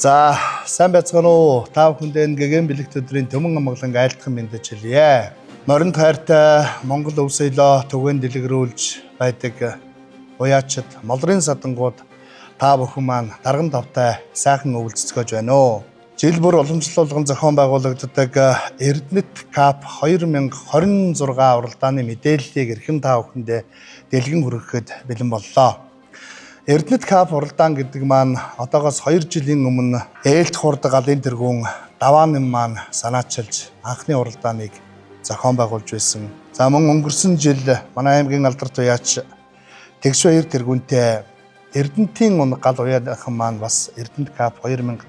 За, сайн байцгаана уу? Та бүхэндээ энэ гэгээн бэлэгт өдрийн төмөн амгалан айлтган мэдэж хэлье. Морин хайртай Монгол өв соёлоо түгээн дэлгэрүүлж байдаг уяачд молрын садангууд та бүхэн маань дарган тавтай сайхан өвөлцгөөж байна уу? Жил бүр уламжлалган зохион байгуулагддаг Эрдэнэт Cup 2026 уралдааны мэдээллийг эрхэм та бүхэндээ дэлгэн хүргэхэд бэлэн боллоо. Эрдэнэт Cup уралдаан гэдэг маань одоогоос 2 жилийн өмнө ээлт хурд галын тэргүүн Даваанам маань санаачилж анхны уралдааныг зохион байгуулж байсан. За мөн өнгөрсөн жил манай аймгийн алдарт уяач Тэгшбаяр тэргүүнтэй Эрдэнэтийн унаг гал уяахан маань бас Эрдэнэт Cup 2025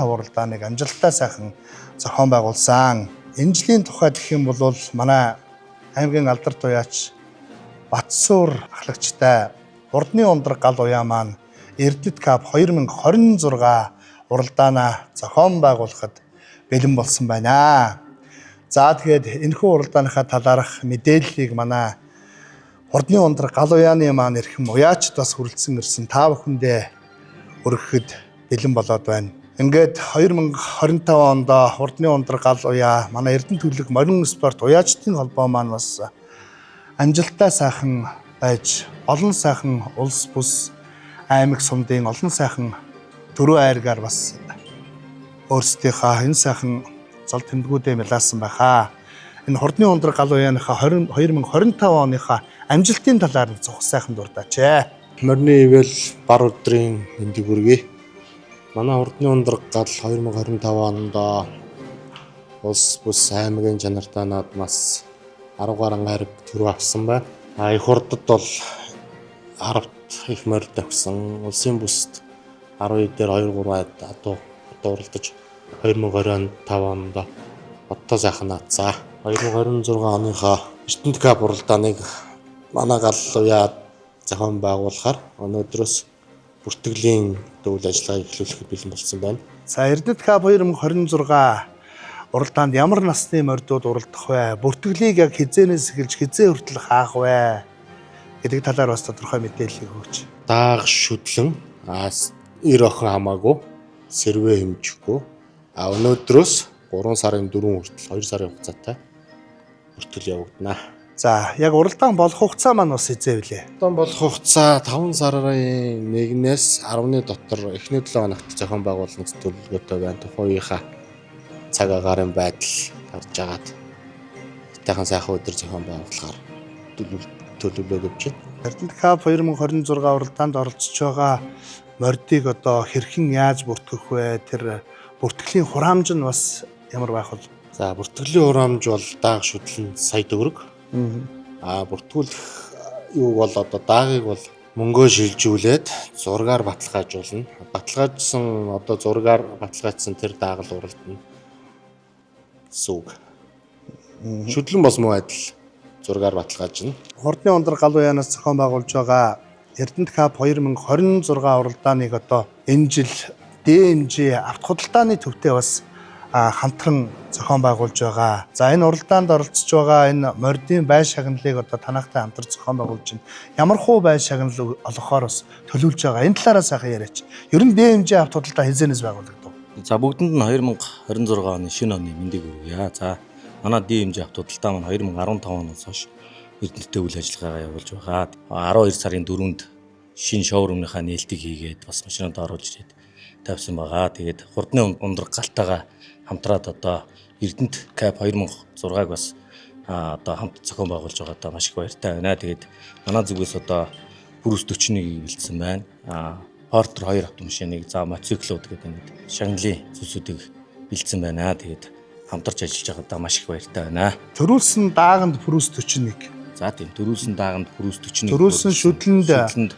уралдааныг амжилттай сайхан зохион байгуулсан. Энэ жилийн тухай гэх юм бол манай аймгийн алдарт уяач Батсуур ахлагчтай Хурдны ундраг гал уяа маань Эрдэнэт Cup 2026 уралдаанаа зохион байгуулахад бэлэн болсон байна. За, тэгэхээр энэхүү уралдааныхаа талаарх мэдээллийг манай Хурдны ундраг гал уяаны маань эрхэм уяачд бас хүрэлцэн ирсэн та бүхэндээ өргөхөд бэлэн болоод байна. Ингээд 2025 онд Хурдны ундраг гал уяа манай Эрдэнэ төлөг морин спорт уяачдын холбоо маань бас амжилттай сайхан байж олон сайхан улс бүс аймаг сумдын олон сайхан төрөө айргаар бас өөрсдийнхөө энэ сайхан зол тэмдгүүдээ мялаасан байхаа. Энэ Хурдны ундраг гал уяаныхаа 20 2025 оныхаа амжилтын талаар цогц сайхан дурдаач ээ. Морины ивэл бар өдрийн мэндийг хүргэе. Манай Хурдны ундраг гал 2025 онд улс бүс аймгийн чанартай наадмаас 10 гаруй хайрг төрөө авсан байна. А их хурдад бол 10-т их морд авсан. Улсын бүст 12 дээр 2 3 адуу уралдаж 2025 онд одоо сайхан наацаа. 2026 оныхоо Эрдэнэт Cup уралдааныг манай гал уяа зохион байгуулахаар өнөөдрөөс бүртгэлийн үйл ажиллагааг эхлүүлэхэд бэлэн болсон байна. За, Эрдэнэт Cup 2026 уралдаанд ямар насны мордууд уралдах вэ? Бүртгэлийг яг хэзээнээс эхэлж хэзээ хүртэл хаах вэ гэдэг талаар бас тодорхой мэдээллийг өгөөч. Дааг шүдлэн эр охин хамаагүй сэрвэ хэмжихгүй өнөөдрөөс 3 сарын 4 хүртэл 2 сарын хугацаатай бүртгэл явагдана. За, яг уралдаан болох хугацаа маань бас хэзээ вүлээ? Уралдаан болох хугацаа 5 сарын 1-ээс 10-ны дотор эхний 7 хоногт зохион байгуулах төлөвлөгөөтэй байна. Тухайн үеийнхаа цаг агаарын байдал харж агаад байтайхан сайхан өдөр зохион байгуулахаар төлөвлөөд явж байна. Эрдэнэт Cup 2026 уралдаанд оролцож байгаа мордыг одоо хэрхэн яаж бүртгэх вэ? Тэр бүртгэлийн хураамж нь бас ямар байх вэ? За, бүртгэлийн хураамж бол дааг шүдлэн сая төгрөг. Бүртгүүлэх юуг бол одоо даагийг бол мөнгөө шилжүүлээд зургаар баталгаажуулна. Баталгаажсан одоо зургаар баталгаажсан тэр дааг л уралдана гэсэн үг. Шүдлэн бас мөн адил зургаар баталгаажна. Хурдны ундраг гал уяанаас зохион байгуулж байгаа Эрдэнэт Cup 2026 уралдааныг одоо энэ жил DMG авто худалдааны төвтэй бас хамтран зохион байгуулж байгаа. За, энэ уралдаанд оролцож байгаа энэ мордын бай шагналыг одоо танахтай хамтар зохион байгуулж байна. Ямар хуу бай шагнал олгохоор бас төлөвлөж байгаа? Энэ талаараа сайхан яриач. Ер нь DMG авто худалдаа хэзээнээс байгуулагдав? За, бүгдэнд нь 2026 оны шинэ оны мэндийг хүргье. За, манай DMG авто худалдаа маань 2015 оноос хойш Эрдэнэттэй үйл ажиллагаагаа явуулж байгаа. 12 сарын 4-нд шинэ шоурумныхаа нээлтийг хийгээд бас машинад оруулж ирээд тавьсан байгаа. Тэгээд Хурдны ундраг галтайгаа хамтраад одоо Эрдэнэт Cup 2006-аг бас одоо хамт зохион байгуулж байгаадаа маш их баяртай байна. Тэгээд манай зүгээс одоо Prius 41-ийг бэлдсэн байна. Портер 2 автомашиныг, за, мотоциклууд гэдэг ингээд шагналын зүйлсүүдийг бэлдсэн байна. Тэгээд хамтарч ажиллаж байгаадаа маш их баяртай байна. Төрүүлсэн дааганд Prius 41. За, тийм, төрүүлсэн дааганд Prius 41. Төрүүлсэн шүдлэнд шүдлэнд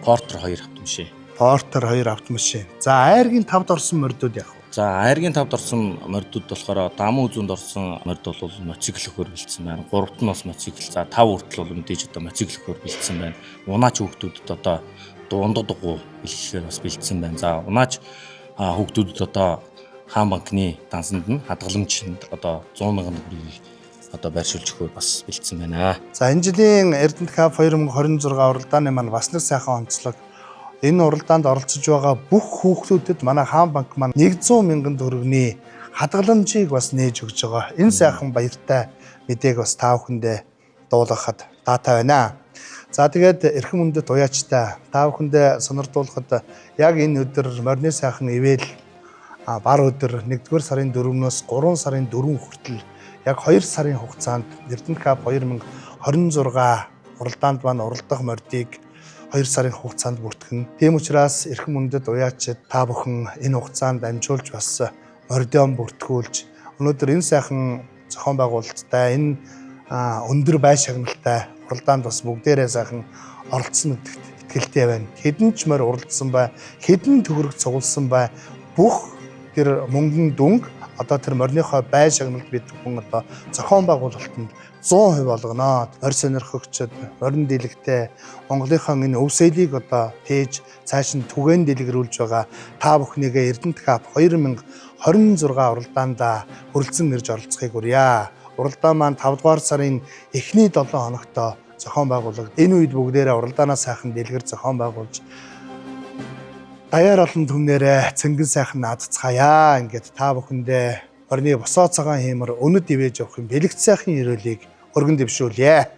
Портер 2 автомашин. Портер 2 автомашин. За, айргийн тавд орсон мордууд яах вэ? За, айргийн тавд орсон мордууд болохоор даман үзүүнд орсон морд бол мотоцикл өгөхөөр бэлдсэн байна. Гуравт нь бас мотоцикл. За, тав хүртэл бол мэдээж одоо мотоцикл өгөхөөр бэлдсэн байна. Унаач хүүхдүүдэд одоо дундад дугуй бэлэхээр бас бэлдсэн байна. За, унаач хүүхдүүдэд одоо хаан банкны дансанд нь хадгаламжинд одоо 100 мянган төгрөгийг одоо байршуулж өгөхөөр бас бэлдсэн байна. За, энэ жилийн Эрдэнэт Cup 2026 уралдааны маань бас нэг сайхан онцлог Энэ уралдаанд оролцож байгаа бүх хүүхдүүдэд манай Хаан банк маань 100 мянган төгрөгийн хадгаламжийг бас нээж өгч байгаа. Энэ сайхан баяртай мэдээг бас та бүхэндээ дуулгахад таатай байна. За, тэгээд эрхэм хүндэт уяачтай та бүхэндээ сонирдуулахад яг энэ өдөр морины сайхан ивэл бар өдөр 1-р сарын 4-өөс 3 сарын 4 хүртэл яг 2 сарын хугацаанд Эрдэнэ Cup 2026 уралдаанд маань уралдах мордыг 2 сарын хугацаанд бүртгэн. Тийм учраас эрхэм хүндэт уяачид та бүхэн энэ хугацаанд амжуулж бас мордион бүртгүүлж, өнөөдөр энэ сайхан зохион байгуулалттай, энэ өндөр бай шагналтай уралдаанд бас бүгдээрээ сайхан оролцсон гэдэгт итгэлтэй байна. Хэдэн ч морь уралдсан бай, хэдэн төгрөг цугласан бай, бүх тэр мөнгөн дүнг одоо тэр мориныхоо бай шагналд бид бүхэн одоо зохион байгуулалтанд 100% болгоно. Морь сонирхогчид, морин дийлэгтэй Монголынхаа энэ өв соёлыг одоо тээж цааш нь түгээн дэлгэрүүлж байгаа та бүхнийгээ Эрдэнэт Cup 2026 уралдаандаа хүрэлцэн ирж оролцохыг урья. Уралдаан маань 5 дугаар сарын эхний 7 хоногт зохион байгуулагд. Энэ үед бүгдээрээ уралдаанаа сайхан дэлгэр зохион байгуулж даяар олон түмнээрээ цэнгэн сайхан наадцгаая. Ингээд та бүхэндээ морины босоо цагаан хиймэр өнөд ивэж явах юм бэлэгт сайхан ерөөлийг өргөн дэвшүүлье.